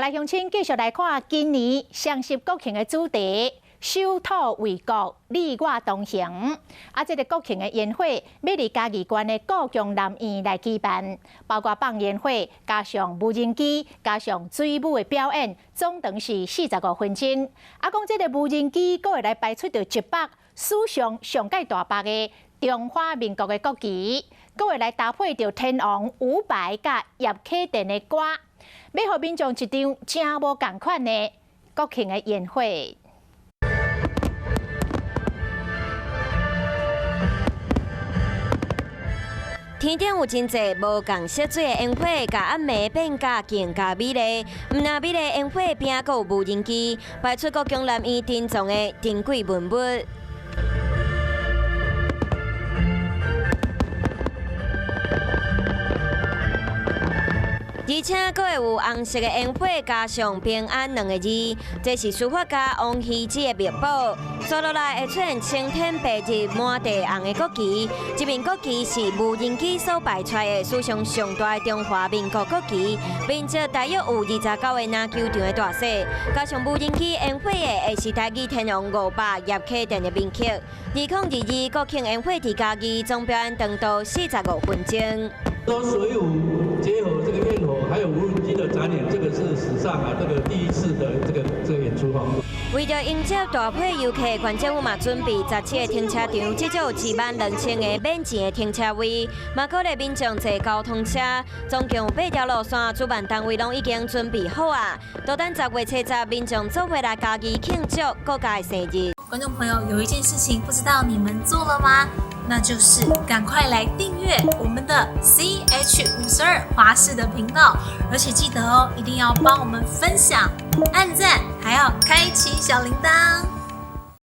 來鄉親繼續來看今年雙十國慶的主題。守土衛國，你我同行。啊，這個國慶的煙火欲佇嘉義縣的故宮南院來舉辦，包括放煙火，加上無人機，加上水舞的表演，總長是45分鐘。啊，講這個無人機閣會來擺出著一幅史上上蓋大幅的中華民國的國旗，閣會來搭配著天王伍佰佮葉啟田的歌，欲予民眾一場誠無仝款的國慶的煙火。天頂有真濟無仝色水的煙火，共暗暝變甲更加美麗。毋但美麗煙火邊閣有無人機，擺出故宮南院珍藏的珍貴文物。而且閣會有紅色的煙火，加上平安兩個字，這是書法家王羲之的墨寶。紲落來會出現青天白日滿地紅的國旗，這面國旗是無人機所擺出來的史上上大的中華民國國旗，面積大約有29個籃球場的大細。加上無人機煙火的，會是台語天王伍佰葉啟田的名曲。2022國慶煙火佇嘉義總表演長度45分鐘。說水舞結合這個焰火，還有無人機的展演，這個是史上啊這個第一次的這個演出哈。為著迎接大批遊客，縣政府嘛準備17個停車場，至少有72000個免錢的停車位，嘛鼓勵民眾坐交通車。總共有八條路線，主辦單位攏已經準備好啊。就等10月7日，民眾做伙來嘉義慶祝國家的生日。觀眾朋友，有一件事情不知道你們做了嗎？那就是趕快來訂閱我們的 CH52華視的頻道，而且記得哦，一定要幫我們分享、按讚，還要開啟小鈴鐺。